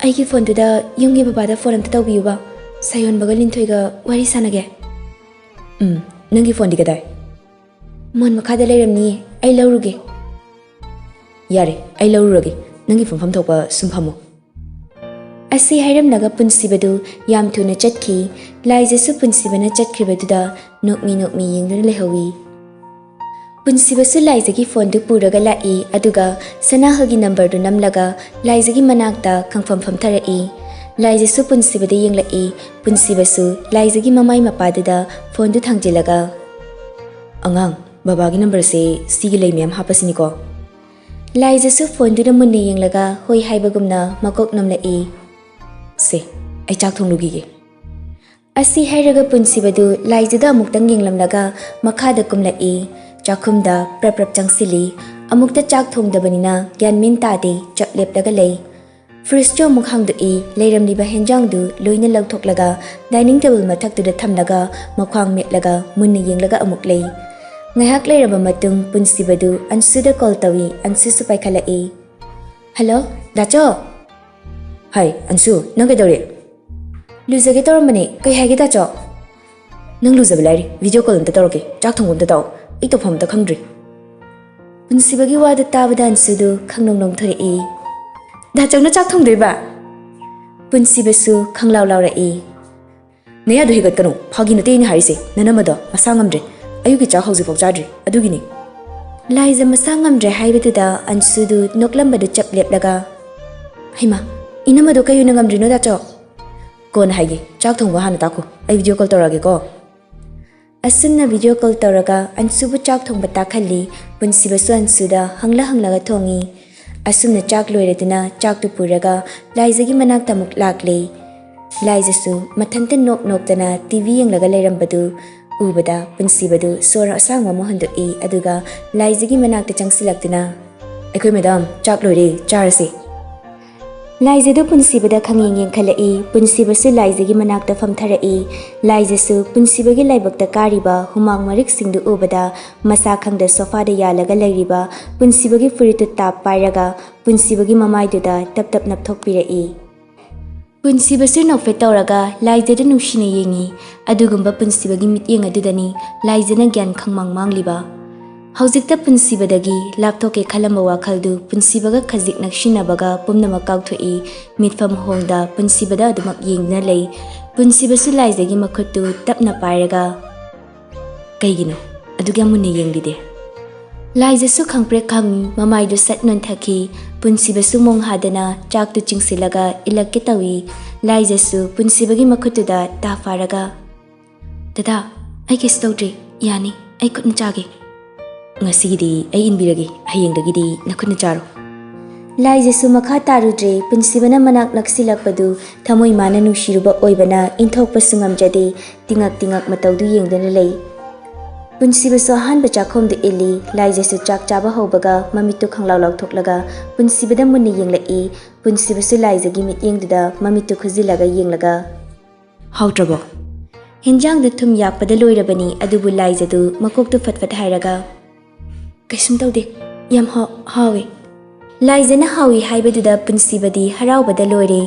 ꯑꯩꯒꯤ ꯐꯣꯟꯗꯨꯗ ꯌꯨꯝꯒꯤ ꯕꯕꯥꯗ ꯐꯣꯟ ꯑꯝꯇ ꯇꯧꯕꯤꯌꯨꯕ꯫ ꯁꯥꯌꯣꯟꯕꯒ ꯂꯤꯟꯊꯣꯏꯒ ꯋꯥꯔꯤ ꯁꯥꯟꯅꯒꯦ꯫" "ꯎꯝ, ꯅꯪꯒꯤ ꯐꯣꯟꯗꯤ ꯀꯗꯥꯏ?" "ꯃꯣꯟ ꯃꯈꯥꯗ ꯂꯩꯔꯝꯅꯤꯌꯦ, ꯑꯩ ꯂꯧꯔꯨꯒꯦ꯫" "ꯌꯥꯔꯦ, ꯑꯩ ꯂꯧꯔꯨꯔꯒꯦ꯫ ꯅꯪꯒꯤ ꯐꯝꯐꯝ ꯊꯣꯛꯄ ꯁꯨꯝ ꯐꯝꯃꯣ꯫" ꯑꯁꯤ ꯍꯥꯏꯔꯝꯂꯒ ꯄꯨꯟꯁꯤꯕꯗꯨ ꯌꯥꯝ ꯊꯨꯅ ꯆꯠꯈꯤ꯫ ꯂꯥꯏꯖꯁꯨ ꯄꯨꯟꯁꯤꯕꯅ ꯆꯠꯈ꯭ꯔꯤꯕꯗꯨꯗ ꯅꯣꯛꯃꯤ ꯅꯣꯛꯃꯤ ꯌꯦꯡꯗꯨꯅ ꯂꯩꯍꯧꯏ꯫ ꯄꯨꯟꯁꯤꯕꯁꯨ ꯂꯥꯏꯖꯒꯤ ꯐꯣꯟꯗꯨ ꯄꯨꯔꯒ ꯂꯥꯛꯏ, ꯑꯗꯨꯒ ꯁꯅꯥꯍꯜꯒꯤ ꯅꯝꯕꯔꯗꯨ ꯅꯝꯂꯒ ꯂꯥꯏꯖꯒꯤ ꯃꯅꯥꯛꯇ ꯈꯪꯐꯝ ꯐꯝꯊꯔꯛꯏ꯫ ꯂꯥꯏꯖꯁꯨ ꯄꯨꯟꯁꯤꯕꯗ ꯌꯦꯡꯂꯛꯏ꯫ ꯄꯨꯟꯁꯤꯕꯁꯨ ꯂꯥꯏꯖꯒꯤ ꯃꯃꯥꯏ ꯃꯄꯥꯗꯨꯗ ꯐꯣꯟꯗꯨ ꯊꯥꯡꯖꯤꯜꯂꯒ, "ꯑꯉꯥꯡ, ꯕꯕꯥꯒꯤ ꯅꯝꯕꯔꯁꯦ ꯁꯤꯒꯤ ꯂꯩ ꯃꯌꯥꯝ ꯍꯥꯞꯄꯁꯤꯅꯤꯀꯣ꯫" ꯂꯥꯏꯖꯁꯨ ꯐꯣꯟꯗꯨꯗ ꯃꯨꯟꯅ ꯌꯦꯡꯂꯒ ꯍꯣꯏ ꯍꯥꯏꯕꯒꯨꯝꯅ ꯃꯀꯣꯛ ꯅꯣꯝꯂꯛꯏ꯫ "ꯁꯦ, ꯑꯩ ꯆꯥꯛ ꯊꯣꯡꯂꯨꯈꯤꯒꯦ꯫" ꯑꯁꯤ ꯍꯥꯏꯔꯒ ꯄꯨꯟꯁꯤꯕꯗꯨ ꯂꯥꯏꯖꯗ ꯑꯃꯨꯛꯇꯪ ꯌꯦꯡꯂꯝꯂꯒ ꯃꯈꯥꯗ ꯀꯨꯝꯂꯛꯏ꯫ ꯆꯥꯛꯈꯨꯝꯗ ꯄ꯭ꯔꯞ ꯄ꯭ꯔꯞ ꯆꯪꯁꯤꯜꯂꯤ꯫ ꯑꯃꯨꯛꯇ ꯆꯥꯛ ꯊꯣꯡꯗꯕꯅꯤꯅ ꯒ꯭ꯌꯥꯟ ꯃꯦꯟ ꯇꯥꯗꯦ, ꯆꯞ ꯂꯦꯞꯂꯒ ꯂꯩ꯫ ꯐ꯭ꯔꯤꯖꯇꯨ ꯑꯃꯨꯛ ꯍꯥꯡꯗꯣꯛꯏ, ꯂꯩꯔꯝꯂꯤꯕ ꯍꯦꯟꯖꯥꯡꯗꯨ ꯂꯣꯏꯅ ꯂꯧꯊꯣꯛꯂꯒ dining table ꯃꯊꯛꯇꯨꯗ ꯊꯝꯂꯒ ꯃꯈ꯭ꯋꯥꯡ ꯃꯦꯠꯂꯒ ꯃꯨꯟꯅ ꯌꯦꯡꯂꯒ ꯑꯃꯨꯛ ꯂꯩ꯫ ꯉꯥꯏꯍꯥꯛ ꯂꯩꯔꯕ ꯃꯇꯨꯡ ꯄꯨꯟꯁꯤꯕꯗꯨ ꯑꯟꯁꯨꯗ call ꯇꯧꯏ꯫ ꯑꯟꯁꯨꯁꯨ ꯄꯥꯏꯈꯠꯂꯛꯏ꯫ "ꯍꯜꯂꯣ, ꯗꯥꯆꯣ?" "ꯍꯥꯏ, ꯑꯟꯁꯨ, ꯅꯪ ꯀꯩꯗꯧꯔꯤ?" "ꯂꯨꯖꯒꯦ ꯇꯧꯔꯝꯕꯅꯦ꯫ ꯀꯩ ꯍꯥꯏꯒꯦ, ꯗꯥꯆꯣ?" "ꯅꯪ ꯂꯨꯖꯕ ꯂꯥꯏꯔꯤ, video call ꯑꯝꯇ ꯇꯧꯔꯛꯀꯦ꯫ ꯆꯥꯛ ꯊꯣꯡꯕ ꯑꯝꯇ ꯇꯥꯛꯑꯣ, ꯑꯩ ꯇꯧꯐꯝ ꯑꯝꯇ ꯈꯪꯗ꯭ꯔꯤ꯫" ꯄꯨꯟꯁꯤꯕꯒꯤ ꯋꯥꯗꯨ ꯇꯥꯕꯗ ꯑꯟꯁꯨꯗꯨ ꯈꯪꯅꯣꯡ ꯅꯣꯡꯊꯣꯔꯛꯏ꯫ "ꯗꯥꯆꯧꯅ ꯆꯥꯛ ꯊꯣꯡꯗꯣꯏꯕ?" ꯄꯨꯟꯁꯤꯕꯁꯨ ꯈꯪꯂꯥꯎ ꯂꯥꯎꯔꯛꯏ꯫ "ꯅꯌꯥꯗꯣ ꯍꯤꯒꯠꯀꯅꯨ, ꯐꯥꯒꯤ ꯅꯠꯇꯦ ꯑꯩꯅ ꯍꯥꯏꯔꯤꯁꯦ, ꯅꯅꯝꯃꯗꯣ ꯃꯁꯥ ꯉꯝꯗ꯭ꯔꯦ, ꯑꯌꯨꯛꯀꯤ ꯆꯥꯛ ꯍꯧꯖꯤꯛꯐꯥꯎ ꯆꯥꯗ꯭ꯔꯤ, ꯑꯗꯨꯒꯤꯅꯤ꯫" ꯂꯥꯏꯖ ꯃꯁꯥ ꯉꯝꯗ꯭ꯔꯦ ꯍꯥꯏꯕꯗꯨꯗ ꯑꯟꯁꯨꯗꯨ ꯅꯣꯛꯂꯝꯕꯗꯨ ꯆꯞ ꯂꯦꯞꯂꯒ, "ꯍꯩꯃꯥ, ꯏꯅꯝꯃꯗꯣ ꯀꯩ ꯑꯣꯏꯅ ꯉꯝꯗ꯭ꯔꯤꯅꯣ, ꯗꯥꯆꯧ?" "ꯀꯣꯟꯅ ꯍꯥꯏꯒꯦ, ꯆꯥꯛ ꯊꯣꯡꯕ ꯍꯥꯟꯅ ꯇꯥꯛꯈꯣ, ꯑꯩ video call ꯇꯧꯔꯛꯑꯒꯦꯀꯣ꯫" ꯑꯁꯨꯝꯅ video call ꯇꯧꯔꯒ ꯑꯟꯁꯨꯕꯨ ꯆꯥꯛ ꯊꯣꯡꯕ ꯇꯥꯛꯍꯜꯂꯤ꯫ ꯄꯨꯟꯁꯤꯕꯁꯨ ꯑꯟꯁꯨꯗ ꯍꯪꯂ ꯍꯪꯂꯒ ꯊꯣꯡꯉꯤ꯫ ꯑꯁꯨꯝꯅ ꯆꯥꯛ ꯂꯣꯏꯔꯗꯨꯅ ꯆꯥꯛꯇꯨ ꯄꯨꯔꯒ ꯂꯥꯏꯖꯒꯤ ꯃꯅꯥꯛꯇ ꯑꯃꯨꯛ ꯂꯥꯛꯂꯦ꯫ ꯂꯥꯏꯖꯁꯨ ꯃꯊꯟꯇ ꯅꯣꯛ ꯅꯣꯛꯇꯅ TV ꯌꯦꯡꯂꯒ ꯂꯩꯔꯝꯕꯗꯨ ꯎꯕꯗ ꯄꯨꯟꯁꯤꯕꯗꯨ ꯁꯣꯔ ꯑꯁꯥꯡꯕ ꯑꯃ ꯍꯣꯟꯗꯣꯛꯏ, ꯑꯗꯨꯒ ꯂꯥꯏꯖꯒꯤ ꯃꯅꯥꯛꯇ ꯆꯪꯁꯤꯜꯂꯛꯇꯨꯅ, "ꯑꯩꯈꯣꯏ ꯃꯦꯗꯥꯝ, ꯆꯥꯛ ꯂꯣꯏꯔꯦ, ꯆꯥꯔꯁꯤ꯫" ꯂꯥꯏꯖꯗꯨ ꯄꯨꯟꯁꯤꯕꯗ ꯈꯪꯌꯦꯡ ꯌꯦꯡꯈꯠꯂꯛꯏ꯫ ꯄꯨꯟꯁꯤꯕꯁꯨ ꯂꯥꯏꯖꯒꯤ ꯃꯅꯥꯛꯇ ꯐꯝꯊꯔꯛꯏ꯫ ꯂꯥꯏꯖꯁꯨ ꯄꯨꯟꯁꯤꯕꯒꯤ ꯂꯥꯏꯕꯛꯇ ꯀꯥꯔꯤꯕ ꯍꯨꯃꯥꯡ ꯃꯔꯤꯛꯁꯤꯡꯗꯨ ꯎꯕꯗ ꯃꯁꯥ ꯈꯪꯗ ꯁꯣꯐꯥꯗ ꯌꯥꯜꯂꯒ ꯂꯩꯔꯤꯕ ꯄꯨꯟꯁꯤꯕꯒꯤ ꯐꯨꯔꯤꯠꯇꯨ ꯇꯥꯞ ꯄꯥꯏꯔꯒ ꯄꯨꯟꯁꯤꯕꯒꯤ ꯃꯃꯥꯏꯗꯨꯗ ꯇꯞ ꯇꯞ ꯅꯞꯊꯣꯛꯄꯤꯔꯛꯏ꯫ ꯄꯨꯟꯁꯤꯕꯁꯨ ꯅꯣꯛꯐꯦꯠ ꯇꯧꯔꯒ ꯂꯥꯏꯖꯗ ꯅꯨꯡꯁꯤꯅ ꯌꯦꯡꯉꯤ꯫ ꯑꯗꯨꯒꯨꯝꯕ ꯄꯨꯟꯁꯤꯕꯒꯤ ꯃꯤꯠꯌꯦꯡ ꯑꯗꯨꯗꯅꯤ ꯂꯥꯏꯖꯅ ꯒ꯭ꯌꯥꯟ ꯈꯪꯃꯥꯡ ꯃꯥꯡꯂꯤꯕ꯫ ꯍꯧꯖꯤꯛꯇ ꯄꯨꯟꯁꯤꯕꯗꯒꯤ ꯂꯥꯞꯊꯣꯛꯀꯦ ꯈꯜꯂꯝꯕ ꯋꯥꯈꯜꯗꯨ ꯄꯨꯟꯁꯤꯕꯒ ꯈꯖꯤꯛ ꯅꯛꯁꯤꯟꯅꯕꯒ ꯄꯨꯝꯅꯃꯛ ꯀꯥꯎꯊꯣꯛꯏ꯫ ꯃꯤꯠꯐꯝ ꯍꯣꯡꯗ ꯄꯨꯟꯁꯤꯕꯗ ꯑꯗꯨꯃꯛ ꯌꯦꯡꯗꯨꯅ ꯂꯩ꯫ ꯄꯨꯟꯁꯤꯕꯁꯨ ꯂꯥꯏꯖꯒꯤ ꯃꯈꯨꯠꯇꯨ ꯇꯞꯅ ꯄꯥꯏꯔꯒ, "ꯀꯩꯒꯤꯅꯣ ꯑꯗꯨꯛ ꯌꯥꯝ ꯃꯨꯟꯅ ꯌꯦꯡꯂꯤꯗꯤ?" ꯂꯥꯏꯖꯁꯨ ꯈꯪꯄ꯭ꯔꯦꯛ ꯈꯪꯉꯤ, ꯃꯃꯥꯏꯗꯨ ꯁꯠ ꯅꯣꯟꯊꯈꯤ꯫ ꯄꯨꯟꯁꯤꯕꯁꯨ ꯃꯣꯡ ꯍꯥꯗꯅ ꯆꯥꯛꯇꯨ ꯆꯤꯡꯁꯤꯜꯂꯒ ꯏꯜꯂꯛꯀꯦ ꯇꯧꯏ꯫ ꯂꯥꯏꯖꯁꯨ ꯄꯨꯟꯁꯤꯕꯒꯤ ꯃꯈꯨꯠꯇꯨꯗ ꯇꯥ ꯐꯥꯔꯒ, "ꯗꯗꯥ, ꯑꯩ ꯀꯩꯁꯨ ꯇꯧꯗ꯭ꯔꯤ, ꯌꯥꯅꯤ, ꯑꯩ ꯈꯨꯠꯅ ꯆꯥꯒꯦ꯫ ꯉꯁꯤꯒꯤꯗꯤ ꯑꯩ ꯏꯟꯕꯤꯔꯒꯦ, ꯍꯌꯦꯡꯗꯒꯤꯗꯤ ꯅꯈꯨꯠꯅ ꯆꯥꯔꯣ꯫" ꯂꯥꯏꯖꯁꯨ ꯃꯈꯥ ꯇꯥꯔꯨꯗ꯭ꯔꯦ꯫ ꯄꯨꯟꯁꯤꯕꯅ ꯃꯅꯥꯛ ꯅꯛꯁꯤꯜꯂꯛꯄꯗꯨ ꯊꯃꯣꯏ ꯃꯥꯅ ꯅꯨꯡꯁꯤꯔꯨꯕ ꯑꯣꯏꯕꯅ ꯏꯟꯊꯣꯛꯄꯁꯨ ꯉꯝꯖꯗꯦ꯫ ꯇꯤꯉꯛ ꯇꯤꯉꯛ ꯃꯇꯧꯗꯨ ꯌꯦꯡꯗꯨꯅ ꯂꯩ꯫ ꯄꯨꯟꯁꯤꯕꯁꯨ ꯑꯍꯥꯟꯕ ꯆꯥꯛꯈꯣꯝꯗꯨ ꯏꯜꯂꯤ꯫ ꯂꯥꯏꯖꯁꯨ ꯆꯥꯛ ꯆꯥꯕ ꯍꯧꯕꯒ ꯃꯃꯤꯠꯇꯨ ꯈꯪꯂꯥꯎ ꯂꯥꯎꯊꯣꯛꯂꯒ ꯄꯨꯟꯁꯤꯕꯗ ꯃꯨꯟꯅ ꯌꯦꯡꯂꯛꯏ꯫ ꯄꯨꯟꯁꯤꯕꯁꯨ ꯂꯥꯏꯖꯒꯤ ꯃꯤꯠꯌꯦꯡꯗꯨꯗ ꯃꯃꯤꯠꯇꯨ ꯈꯨꯖꯤꯜꯂꯒ ꯌꯦꯡꯂꯒ, "ꯍꯥꯎꯇ꯭ꯔꯕꯣ?" ꯍꯦꯟꯖꯥꯡꯗꯨ ꯊꯨꯝ ꯌꯥꯛꯄꯗ ꯂꯣꯏꯔꯕꯅꯤ, ꯑꯗꯨꯕꯨ ꯂꯥꯏꯖꯗꯨ ꯃꯀꯣꯛꯇꯨ ꯐꯠ ꯐꯠ ꯍꯥꯏꯔꯒ, "ꯀꯩꯁꯨꯝ ꯇꯧꯗꯦ, ꯌꯥꯝ ꯍꯥꯎ-, ꯍꯥꯎꯋꯦ"꯫ ꯂꯥꯏꯖꯅ ꯍꯥꯎꯏ ꯍꯥꯏꯕꯗꯨꯗ ꯄꯨꯟꯁꯤꯕꯗꯤ ꯍꯔꯥꯎꯕꯗ ꯂꯣꯏꯔꯦ꯫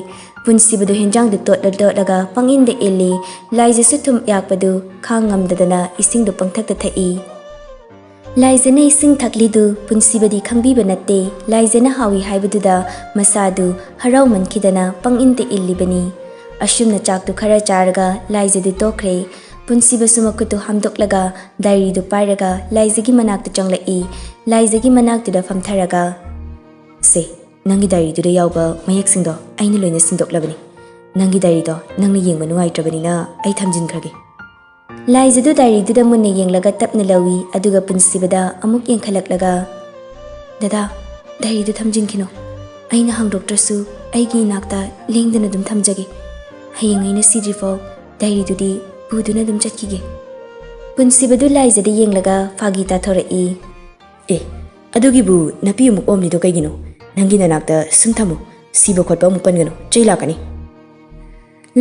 ꯄꯨꯟꯁꯤꯕꯗꯨ ꯍꯦꯟꯖꯥꯡꯗꯨ ꯇꯣꯠꯂ ꯇꯣꯠꯂꯒ ꯄꯪꯏꯟꯗ ꯏꯜꯂꯤ꯫ ꯂꯥꯏꯖꯁꯨ ꯊꯨꯝ ꯌꯥꯛꯄꯗꯨ ꯈꯥꯡ ꯉꯝꯗꯗꯅ ꯏꯁꯤꯡꯗꯨ ꯄꯪꯊꯛꯇ ꯊꯛꯏ꯫ ꯂꯥꯏꯖꯅ ꯏꯁꯤꯡ ꯊꯛꯂꯤꯗꯨ ꯄꯨꯟꯁꯤꯕꯗꯤ ꯈꯪꯕꯤꯕ ꯅꯠꯇꯦ꯫ ꯂꯥꯏꯖꯅ ꯍꯥꯎꯏ ꯍꯥꯏꯕꯗꯨꯗ ꯃꯁꯥꯗꯨ ꯍꯔꯥꯎꯃꯟꯈꯤꯗꯅ ꯄꯪꯏꯟꯗ ꯏꯜꯂꯤꯕꯅꯤ꯫ ꯑꯁꯨꯝꯅ ꯆꯥꯛꯇꯨ ꯈꯔ ꯆꯥꯔꯒ ꯂꯥꯏꯖꯗꯨ ꯇꯣꯛꯈ꯭ꯔꯦ꯫ ꯄꯨꯟꯁꯤꯕꯁꯨ ꯃꯈꯨꯠꯇꯨ ꯍꯥꯝꯗꯣꯛꯂꯒ ꯗꯥꯏꯔꯤꯗꯨ ꯄꯥꯏꯔꯒ ꯂꯥꯏꯖꯒꯤ ꯃꯅꯥꯛꯇ ꯆꯪꯂꯛꯏ꯫ ꯂꯥꯏꯖꯒꯤ ꯃꯅꯥꯛꯇꯨꯗ ꯐꯝꯊꯔꯒ, "ꯁꯦ, ꯅꯪꯒꯤ ꯗꯥꯏꯔꯤꯗꯨꯗ ꯌꯥꯎꯕ ꯃꯌꯦꯛꯁꯤꯡꯗꯣ ꯑꯩꯅ ꯂꯣꯏꯅ ꯁꯤꯟꯗꯣꯛꯂꯕꯅꯤ꯫ ꯅꯪꯒꯤ ꯗꯥꯏꯔꯤꯗꯣ ꯅꯪꯅ ꯌꯦꯡꯕ ꯅꯨꯡꯉꯥꯏꯇ꯭ꯔꯕꯅꯤꯅ ꯑꯩ ꯊꯝꯖꯤꯟꯈ꯭ꯔꯒꯦ"꯫ ꯂꯥꯏꯖꯗꯨ ꯗꯥꯏꯔꯤꯗꯨꯗ ꯃꯨꯟꯅ ꯌꯦꯡꯂꯒ ꯇꯞꯅ ꯂꯧꯏ, ꯑꯗꯨꯒ ꯄꯨꯟꯁꯤꯕꯗ ꯑꯃꯨꯛ ꯌꯦꯡꯈꯠꯂꯛꯂꯒ, "ꯗꯗꯥ, ꯗꯥꯏꯔꯤꯗꯨ ꯊꯝꯖꯤꯟꯈꯤꯅꯨ꯫ ꯑꯩꯅ ꯍꯥꯡꯗꯣꯛꯇ꯭ꯔꯁꯨ ꯑꯩꯒꯤ ꯏꯅꯥꯛꯇ ꯂꯦꯡꯗꯅ ꯑꯗꯨꯝ ꯊꯝꯖꯒꯦ꯫ ꯍꯌꯦꯡ ꯑꯩꯅ ꯁꯤꯗ꯭ꯔꯤꯐꯥꯎ ꯗꯥꯏꯔꯤꯗꯨꯗꯤ ꯄꯨꯗꯨꯅ ꯑꯗꯨꯝ ꯆꯠꯈꯤꯒꯦ"꯫ ꯄꯨꯟꯁꯤꯕꯗꯨ ꯂꯥꯏꯖꯗ ꯌꯦꯡꯂꯒ ꯐꯥꯒꯤ ꯇꯥꯊꯣꯔꯛꯏ꯫ "ꯑꯦ, ꯑꯗꯨꯒꯤꯕꯨ ꯅꯥꯄꯤ ꯑꯃꯨꯛ ꯑꯣꯝꯂꯤꯗꯣ ꯀꯩꯒꯤꯅꯣ? ꯅꯪꯒꯤ ꯅꯅꯥꯛꯇ ꯁꯨꯝ ꯊꯝꯃꯨ꯫ ꯁꯤꯕ ꯈꯣꯠꯄ ꯑꯃꯨꯛ ꯄꯟꯒꯅꯨ, ꯆꯩ ꯂꯥꯛꯀꯅꯤ"꯫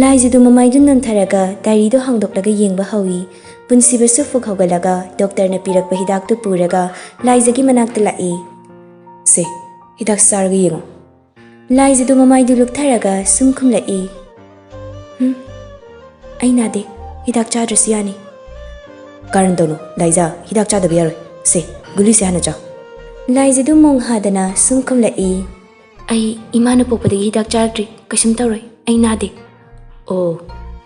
ꯂꯥꯏꯖꯗꯨ ꯃꯃꯥꯏꯗꯨ ꯅꯣꯟꯊꯔꯒ ꯗꯥꯏꯔꯤꯗꯨ ꯍꯥꯡꯗꯣꯛꯂꯒ ꯌꯦꯡꯕ ꯍꯧꯏ꯫ ꯄꯨꯟꯁꯤꯕꯁꯨ ꯐꯨꯛ ꯍꯧꯒꯠꯂꯒ ꯗꯣꯛꯇꯔꯅ ꯄꯤꯔꯛꯄ ꯍꯤꯗꯥꯛꯇꯨ ꯄꯨꯔꯒ ꯂꯥꯏꯖꯒꯤ ꯃꯅꯥꯛꯇ ꯂꯥꯛꯏ꯫ "ꯁꯦ, ꯍꯤꯗꯥꯛ ꯆꯥꯔꯒ ꯌꯦꯡꯉꯣ"꯫ ꯂꯥꯏꯖꯗꯨ ꯃꯃꯥꯏꯗꯨ ꯂꯨꯛꯊꯔꯒ ꯁꯨꯝ ꯈꯨꯝꯂꯛꯏ꯫ "ꯍꯨꯝ, ꯑꯩ ꯅꯥꯗꯦ, ꯍꯤꯗꯥꯛ ꯆꯥꯗ꯭ꯔꯁꯨ ꯌꯥꯅꯤ"꯫ "ꯀꯥꯔꯟ ꯇꯧꯅꯨ ꯂꯥꯏꯖ, ꯍꯤꯗꯥꯛ ꯆꯥꯗꯕ ꯌꯥꯔꯣꯏ꯫ ꯁꯦ, ꯒꯨꯂꯤꯁꯦ ꯍꯥꯟꯅ ꯆꯥꯎ"꯫ ꯂꯥꯏꯖꯗꯨ ꯃꯣꯡ ꯍꯥꯗꯅ ꯁꯨꯝ ꯈꯨꯝꯂꯛꯏ꯫ "ꯑꯩ ꯏꯃꯥꯅ ꯄꯣꯛꯄꯗꯒꯤ ꯍꯤꯗꯥꯛ ꯆꯥꯔꯛꯇ꯭ꯔꯤ, ꯀꯩꯁꯨꯝ ꯇꯧꯔꯣꯏ, ꯑꯩ ꯅꯥꯗꯦ"꯫ "ꯑꯣ,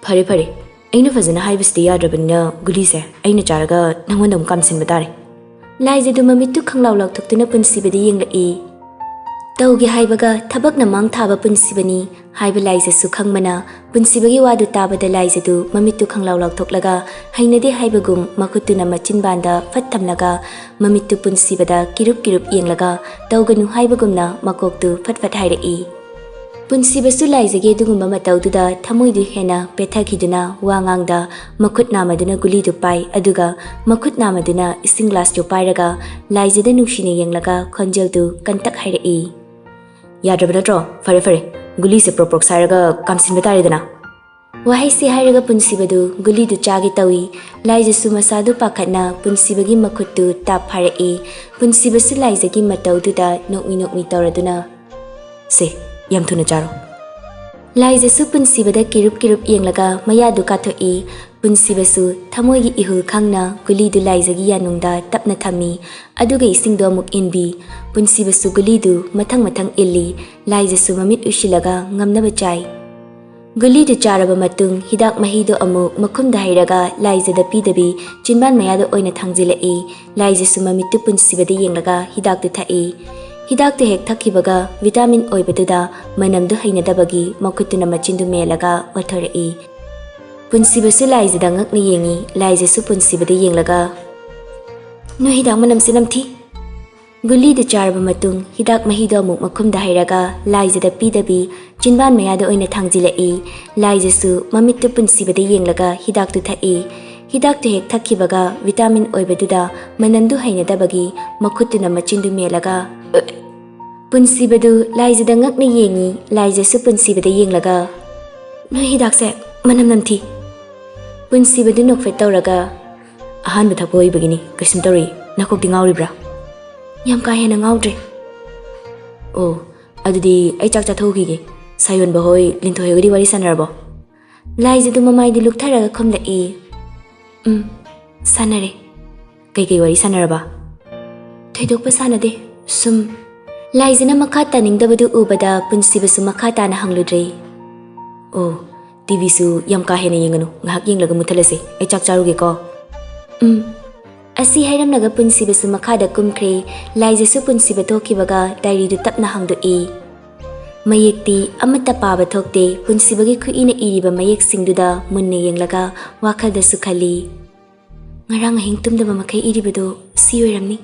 ꯐꯔꯦ ꯐꯔꯦ, ꯑꯩꯅ ꯐꯖꯅ ꯍꯥꯏꯕꯁꯤꯗꯤ ꯌꯥꯗ꯭ꯔꯕꯅꯤꯅ ꯒꯨꯂꯤꯁꯦ ꯑꯩꯅ ꯆꯥꯔꯒ ꯅꯪꯉꯣꯟꯗ ꯑꯃꯨꯛ ꯀꯥꯝꯁꯤꯟꯕ ꯇꯥꯔꯦ"꯫ ꯂꯥꯏꯖꯗꯨ ꯃꯃꯤꯠꯇꯨ ꯈꯪꯂꯥꯎ ꯂꯥꯎꯊꯣꯛꯇꯨꯅ ꯄꯨꯟꯁꯤꯕꯗ ꯌꯦꯡꯂꯛꯏ꯫ ꯇꯧꯒꯦ ꯍꯥꯏꯕꯒ ꯊꯕꯛꯅ ꯃꯥꯡ ꯊꯥꯕ ꯄꯨꯟꯁꯤꯕꯅꯤ ꯍꯥꯏꯕ ꯂꯥꯏꯖꯁꯨ ꯈꯪꯕꯅ ꯄꯨꯟꯁꯤꯕꯒꯤ ꯋꯥꯗꯨ ꯇꯥꯕꯗ ꯂꯥꯏꯖꯗꯨ ꯃꯃꯤꯠꯇꯨ ꯈꯪꯂꯥꯎ ꯂꯥꯎꯊꯣꯛꯂꯒ ꯍꯩꯅꯗꯦ ꯍꯥꯏꯕꯒꯨꯝ ꯃꯈꯨꯠꯇꯨꯅ ꯃꯆꯤꯟꯕꯥꯟꯗ ꯐꯠ ꯊꯝꯂꯒ ꯃꯃꯤꯠꯇꯨ ꯄꯨꯟꯁꯤꯕꯗ ꯀꯤꯔꯨꯞ ꯀꯤꯔꯨꯞ ꯌꯦꯡꯂꯒ ꯇꯧꯒꯅꯨ ꯍꯥꯏꯕꯒꯨꯝꯅ ꯃꯀꯣꯛꯇꯨ ꯐꯠ ꯐꯠ ꯍꯥꯏꯔꯛꯏ꯫ ꯄꯨꯟꯁꯤꯕꯁꯨ ꯂꯥꯏꯖꯒꯤ ꯑꯗꯨꯒꯨꯝꯕ ꯃꯇꯧꯗꯨꯗ ꯊꯃꯣꯏꯗꯨ ꯍꯦꯟꯅ ꯄꯦꯠꯊꯈꯤꯗꯨꯅ ꯋꯥ ꯉꯥꯡꯗ ꯃꯈꯨꯠ ꯅꯥꯝꯃꯗꯨꯅ ꯒꯨꯂꯤꯗꯨ ꯄꯥꯏ, ꯑꯗꯨꯒ ꯃꯈꯨꯠ ꯅꯥꯝꯃꯗꯨꯅ ꯏꯁꯤꯡ ꯒ꯭ꯂꯥꯁꯇꯨ ꯄꯥꯏꯔꯒ ꯂꯥꯏꯖꯗ ꯅꯨꯡꯁꯤꯅ ꯌꯦꯡꯂꯒ ꯈꯣꯟꯖꯦꯜꯗꯨ ꯀꯟꯇꯛ ꯍꯥꯏꯔꯛꯏ꯫ "ꯌꯥꯗ꯭ꯔꯕ ꯅꯠꯇ꯭ꯔꯣ? ꯐꯔꯦ ꯐꯔꯦ, ꯒꯨꯂꯤꯁꯦ ꯄ꯭ꯔꯣꯛ ꯄ꯭ꯔꯣꯛ ꯁꯥꯏꯔꯒ ꯀꯥꯝꯁꯤꯟꯕ ꯇꯥꯔꯦꯗꯅ"꯫ ꯋꯥꯍꯩꯁꯤ ꯍꯥꯏꯔꯒ ꯄꯨꯟꯁꯤꯕꯗꯨ ꯒꯨꯂꯤꯗꯨ ꯆꯥꯒꯦ ꯇꯧꯏ꯫ ꯂꯥꯏꯖꯁꯨ ꯃꯁꯥꯗꯨ ꯄꯥꯈꯠꯅ ꯄꯨꯟꯁꯤꯕꯒꯤ ꯃꯈꯨꯠꯇꯨ ꯇꯥꯞ ꯐꯥꯔꯛꯏ꯫ ꯄꯨꯟꯁꯤꯕꯁꯨ ꯂꯥꯏꯖꯒꯤ ꯃꯇꯧꯗꯨꯗ ꯅꯣꯛꯃꯤ ꯅꯣꯛꯃꯤ ꯇꯧꯔꯗꯨꯅ, "ꯁꯦ, ꯌꯥꯝ ꯊꯨꯅ ꯆꯥꯔꯣ"꯫ ꯂꯥꯏꯖꯁꯨ ꯄꯨꯟꯁꯤꯕꯗ ꯀꯤꯔꯨꯞ ꯀꯤꯔꯨꯞ ꯌꯦꯡꯂꯒ ꯃꯌꯥꯗꯨ ꯀꯥꯊꯣꯛꯏ꯫ ꯄꯨꯟꯁꯤꯕꯁꯨ ꯊꯃꯣꯏꯒꯤ ꯏꯍꯨꯜ ꯈꯪꯅ ꯒꯨꯂꯤꯗꯨ ꯂꯥꯏꯖꯒꯤ ꯌꯥꯅꯨꯡꯗ ꯇꯞꯅ ꯊꯝꯃꯤ, ꯑꯗꯨꯒ ꯏꯁꯤꯡꯗꯨ ꯑꯃꯨꯛ ꯏꯟꯕꯤ꯫ ꯄꯨꯟꯁꯤꯕꯁꯨ ꯒꯨꯂꯤꯗꯨ ꯃꯊꯪ ꯃꯊꯪ ꯏꯜꯂꯤ꯫ ꯂꯥꯏꯖꯁꯨ ꯃꯃꯤꯠ ꯎꯏꯁꯤꯜꯂꯒ ꯉꯝꯅꯕ ꯆꯥꯏ꯫ ꯒꯨꯂꯤꯗꯨ ꯆꯥꯔꯕ ꯃꯇꯨꯡ ꯍꯤꯗꯥꯛ ꯃꯍꯤꯗꯨ ꯑꯃꯨꯛ ꯃꯈꯨꯝꯗ ꯍꯩꯔꯒ ꯂꯥꯏꯖꯗ ꯄꯤꯗꯕꯤ ꯆꯤꯟꯕꯥꯟ ꯃꯌꯥꯗ ꯑꯣꯏꯅ ꯊꯥꯡꯖꯤꯜꯂꯛꯏ꯫ ꯂꯥꯏꯖꯁꯨ ꯃꯃꯤꯠꯇꯨ ꯄꯨꯟꯁꯤꯕꯗ ꯌꯦꯡꯂꯒ ꯍꯤꯗꯥꯛꯇꯨ ꯊꯛꯏ꯫ ꯍꯤꯗꯥꯛꯇꯨ ꯍꯦꯛ ꯊꯛꯈꯤꯕꯒ ꯚꯤꯇꯥꯃꯤꯟ ꯑꯣꯏꯕꯗꯨꯗ ꯃꯅꯝꯗꯨ ꯍꯩꯅꯗꯕꯒꯤ ꯃꯈꯨꯠꯇꯨꯅ ꯃꯆꯤꯟꯗꯨ ꯃꯦꯜꯂꯒ ꯑꯣꯊꯣꯔꯛꯏ꯫ ꯄꯨꯟꯁꯤꯕꯁꯨ ꯂꯥꯏꯖꯗ ꯉꯛꯅ ꯌꯦꯡꯏ꯫ ꯂꯥꯏꯖꯁꯨ ꯄꯨꯟꯁꯤꯕꯗ ꯌꯦꯡꯂꯒ, "ꯅꯣꯏ ꯍꯤꯗꯥꯛ ꯃꯅꯝꯁꯤ ꯅꯝꯊꯤ"꯫ ꯒꯨꯂꯤꯗꯨ ꯆꯥꯔꯕ ꯃꯇꯨꯡ ꯍꯤꯗꯥꯛ ꯃꯍꯤꯗꯨ ꯑꯃꯨꯛ ꯃꯈꯨꯝꯗ ꯍꯩꯔꯒ ꯂꯥꯏꯖꯗ ꯄꯤꯗꯕꯤ ꯆꯤꯟꯕꯥꯟ ꯃꯌꯥꯗ ꯑꯣꯏꯅ ꯊꯥꯡꯖꯤꯜꯂꯛꯏ꯫ ꯂꯥꯏꯖꯁꯨ ꯃꯃꯤꯠꯇꯨ ꯄꯨꯟꯁꯤꯕꯗ ꯌꯦꯡꯂꯒ ꯍꯤꯗꯥꯛꯇꯨ ꯊꯛꯏ꯫ ꯍꯤꯗꯥꯛꯇꯨ ꯍꯦꯛ ꯊꯛꯈꯤꯕꯒ ꯚꯤꯇꯥꯃꯤꯟ ꯑꯣꯏꯕꯗꯨꯗ ꯃꯅꯝꯗꯨ ꯍꯩꯅꯗꯕꯒꯤ ꯃꯈꯨꯠꯇꯨꯅ ꯃꯆꯤꯟꯗꯨ ꯃꯦꯜꯂꯒ, ꯄꯨꯟꯁꯤꯕꯗꯨ ꯂꯥꯏꯖꯗ ꯉꯛꯅ ꯌꯦꯡꯏ꯫ ꯂꯥꯏꯖꯁꯨ ꯄꯨꯟꯁꯤꯕꯗ ꯌꯦꯡꯂꯒ, "ꯅꯣꯏ ꯍꯤꯗꯥꯛꯁꯦ ꯃꯅꯝ ꯅꯝꯊꯤ"꯫ ꯄꯨꯟꯁꯤꯕꯗꯨ ꯅꯣꯛꯐꯦꯠ ꯇꯧꯔꯒ, "ꯑꯍꯥꯟꯕ ꯊꯛꯄ ꯑꯣꯏꯕꯒꯤꯅꯤ, ꯀꯩꯁꯨꯝ ꯇꯧꯔꯣꯏ꯫ ꯅꯀꯣꯛꯇꯤ ꯉꯥꯎꯔꯤꯕ꯭ꯔꯥ?" "ꯌꯥꯝ ꯀꯥ ꯍꯦꯟꯅ ꯉꯥꯎꯗ꯭ꯔꯦ"꯫ "ꯑꯣ, ꯑꯗꯨꯗꯤ ꯑꯩ ꯆꯥꯛ ꯆꯥꯊꯣꯛꯎꯈꯤꯒꯦ꯫ ꯁꯥꯌꯣꯟꯕ ꯍꯣꯏ, ꯂꯤꯟꯊꯣꯏ ꯍꯣꯏꯒꯗꯤ ꯋꯥꯔꯤ ꯁꯥꯟꯅꯔꯕꯣ?" ꯂꯥꯏꯖꯗꯨ ꯃꯃꯥꯏꯗꯨ ꯂꯨꯛꯊꯔꯒ ꯈꯨꯝꯂꯛꯏ꯫ "ꯎꯝ, ꯁꯥꯟꯅꯔꯦ"꯫ "ꯀꯩꯀꯩ ꯋꯥꯔꯤ ꯁꯥꯟꯅꯔꯕ?" "ꯊꯣꯏꯗꯣꯛꯄ ꯁꯥꯟꯅꯗꯦ, ꯁꯨꯝ"꯫ ꯂꯥꯏꯖꯅ ꯃꯈꯥ ꯇꯥꯅꯤꯡꯗꯕꯗꯨ ꯎꯕꯗ ꯄꯨꯟꯁꯤꯕꯁꯨ ꯃꯈꯥ ꯇꯥꯅ ꯍꯪꯂꯨꯗ꯭ꯔꯦ꯫ "ꯑꯣ, ꯇꯤꯚꯤꯁꯨ ꯌꯥꯝ ꯀꯥ ꯍꯦꯟꯅ ꯌꯦꯡꯒꯅꯨ, ꯉꯥꯏꯍꯥꯛ ꯌꯦꯡꯂꯒ ꯃꯨꯠꯊꯠꯂꯁꯦ, ꯑꯩ ꯆꯥꯛ ꯆꯥꯔꯨꯒꯦꯀꯣ"꯫ "ꯎꯝ"꯫ ꯑꯁꯤ ꯍꯥꯏꯔꯝꯂꯒ ꯄꯨꯟꯁꯤꯕꯁꯨ ꯃꯈꯥꯗ ꯀꯨꯝꯈ꯭ꯔꯦ꯫ ꯂꯥꯏꯖꯁꯨ ꯄꯨꯟꯁꯤꯕ ꯊꯣꯛꯈꯤꯕꯒ ꯗꯥꯏꯔꯤꯗꯨ ꯇꯞꯅ ꯍꯥꯡꯗꯣꯛꯏ꯫ ꯃꯌꯦꯛꯇꯤ ꯑꯃꯠꯇ ꯄꯥꯕ ꯊꯣꯛꯇꯦ꯫ ꯄꯨꯟꯁꯤꯕꯒꯤ ꯈꯨꯠꯏꯅ ꯏꯔꯤꯕ ꯃꯌꯦꯛꯁꯤꯡꯗꯨꯗ ꯃꯨꯟꯅ ꯌꯦꯡꯂꯒ ꯋꯥꯈꯜꯗꯁꯨ ꯈꯜꯂꯤ, "ꯉꯔꯥꯡ ꯑꯍꯤꯡ ꯇꯨꯝꯗꯕ ꯃꯈꯩ ꯏꯔꯤꯕꯗꯨ ꯁꯤ ꯑꯣꯏꯔꯝꯅꯤ"꯫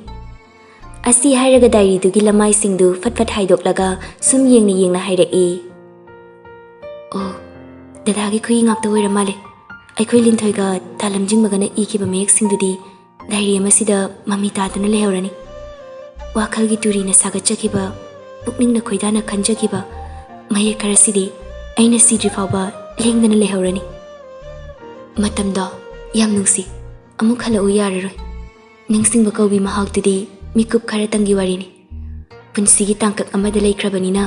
ꯑꯁꯤ ꯍꯥꯏꯔꯒ ꯗꯥꯏꯔꯤꯗꯨꯒꯤ ꯂꯃꯥꯏꯁꯤꯡꯗꯨ ꯐꯠ ꯐꯠ ꯍꯥꯏꯗꯣꯛꯂꯒ ꯁꯨꯝ ꯌꯦꯡꯅ ꯌꯦꯡꯅ ꯍꯥꯏꯔꯛꯏ꯫ ꯑꯣ, ꯗꯗꯥꯒꯤ ꯈꯨꯏ ꯉꯥꯛꯇ ꯑꯣꯏꯔ ꯃꯥꯜꯂꯦ꯫ ꯑꯩꯈꯣꯏ ꯂꯤꯟꯊꯣꯏꯒ ꯇꯥꯂꯝꯖꯤꯡꯕꯒꯅ ꯏꯈꯤꯕ ꯃꯌꯦꯛꯁꯤꯡꯗꯨꯗꯤ ꯗꯥꯏꯔꯤ ꯑꯃꯁꯤꯗ ꯃꯃꯤ ꯇꯥꯗꯨꯅ ꯂꯩꯍꯧꯔꯅꯤ꯫ ꯋꯥꯈꯜꯒꯤ ꯇꯨꯔꯤꯅ ꯁꯥꯒꯠꯆꯈꯤꯕ, ꯄꯨꯛꯅꯤꯡꯅ ꯈꯣꯏꯗꯥꯅ ꯈꯟꯖꯈꯤꯕ ꯃꯌꯦꯛ ꯈꯔꯁꯤꯗꯤ ꯑꯩꯅ ꯁꯤꯗ꯭ꯔꯤ ꯐꯥꯎꯕ ꯂꯦꯡꯗꯅ ꯂꯩꯍꯧꯔꯅꯤ꯫ ꯃꯇꯝꯗꯣ ꯌꯥꯝ ꯅꯨꯡꯁꯤ꯫ ꯑꯃꯨꯛ ꯍꯜꯂꯛꯎ ꯌꯥꯔꯔꯣꯏ꯫ ꯅꯤꯡꯁꯤꯡꯕ ꯀꯧꯕꯤ ꯃꯍꯥꯛꯇꯨꯗꯤ ꯃꯤꯀꯨꯞ ꯈꯔꯇꯪꯒꯤ ꯋꯥꯔꯤꯅꯤ꯫ ꯄꯨꯟꯁꯤꯒꯤ ꯇꯥꯡꯀꯛ ꯑꯃꯗ ꯂꯩꯈ꯭ꯔꯕꯅꯤꯅ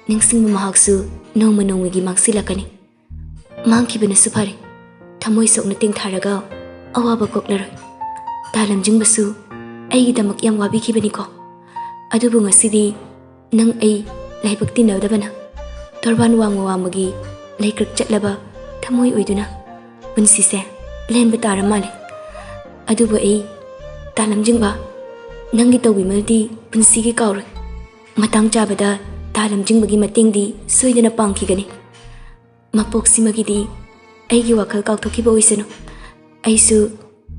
ꯅꯤꯡꯁꯤꯡꯕ ꯃꯍꯥꯛꯁꯨ ꯅꯣꯡꯃ ꯅꯣꯡꯃꯒꯤ ꯃꯥꯡꯁꯤꯜꯂꯛꯀꯅꯤ꯫ ꯃꯥꯡꯈꯤꯕꯅꯁꯨ ꯐꯔꯦ꯫ ꯊꯃꯣꯏ ꯁꯣꯛꯅ ꯇꯦꯡꯊꯥꯔꯒ ꯑꯋꯥꯕ ꯀꯣꯛꯂꯔꯣꯏ꯫ ꯇꯥꯂꯝꯖꯤꯡꯕꯁꯨ ꯑꯩꯒꯤꯗꯃꯛ ꯌꯥꯝ ꯋꯥꯕꯤꯈꯤꯕꯅꯤꯀꯣ꯫ ꯑꯗꯨꯕꯨ ꯉꯁꯤꯗꯤ ꯅꯪ ꯑꯩ ꯂꯥꯏꯕꯛ ꯇꯤꯟꯅꯗꯕꯅ ꯇꯣꯔꯕꯥꯟ ꯋꯥꯡꯃ ꯋꯥꯡꯃꯒꯤ ꯂꯩꯀ꯭ꯔꯛ ꯆꯠꯂꯕ ꯊꯃꯣꯏ ꯑꯣꯏꯗꯨꯅ ꯄꯨꯟꯁꯤꯁꯦ ꯂꯦꯟꯕ ꯇꯥꯔ ꯃꯥꯜꯂꯦ꯫ ꯑꯗꯨꯕꯨ ꯑꯩ, ꯇꯥꯂꯝꯖꯤꯡꯕ, ꯅꯪꯒꯤ ꯇꯧꯕꯤꯃꯜꯗꯤ ꯄꯨꯟꯁꯤꯒꯤ ꯀꯥꯎꯔꯣꯏ꯫ ꯃꯇꯥꯡ ꯆꯥꯕꯗ ꯇꯥꯂꯝꯖꯤꯡꯕꯒꯤ ꯃꯇꯦꯡꯗꯤ ꯁꯣꯏꯗꯅ ꯄꯥꯡꯈꯤꯒꯅꯤ꯫ ꯃꯄꯣꯛꯁꯤꯃꯒꯤꯗꯤ ꯑꯩꯒꯤ ꯋꯥꯈꯜ ꯀꯥꯎꯊꯣꯛꯈꯤꯕ ꯑꯣꯏꯁꯅꯨ꯫ ꯑꯩꯁꯨ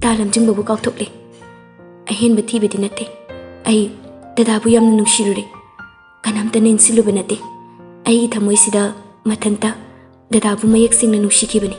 ꯇꯥꯂꯝꯖꯤꯡꯕꯕꯨ ꯀꯥꯎꯊꯣꯛꯂꯦ꯫ ꯑꯍꯦꯟꯕ ꯊꯤꯕꯗꯤ ꯅꯠꯇꯦ꯫ ꯑꯩ ꯗꯗꯥꯕꯨ ꯌꯥꯝꯅ ꯅꯨꯡꯁꯤꯔꯨꯔꯦ꯫ ꯀꯅꯥꯝꯇꯅ ꯏꯟꯁꯤꯜꯂꯨꯕ ꯅꯠꯇꯦ꯫ ꯑꯩꯒꯤ ꯊꯃꯣꯏꯁꯤꯗ ꯃꯊꯟꯇ ꯗꯗꯥꯕꯨ ꯃꯌꯦꯛ ꯁꯦꯡꯅ ꯅꯨꯡꯁꯤꯈꯤꯕꯅꯤ꯫